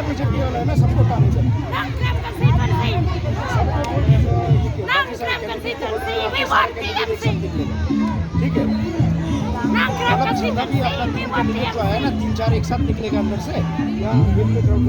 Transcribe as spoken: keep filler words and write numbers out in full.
बीजेपी वाला है ना, सबको पानी चाहिए। ठीक है, बाकी सारे कैंडिडेट को बोलते हैं, बाकी सारे कैंडिडेट एक साथ निकलेगा। ठीक है, मतलब जितना भी अपना टीम कैंडिडेट जो आया ना, तीन चार एक साथ निकलेगा अंदर से, या बिल्कुल।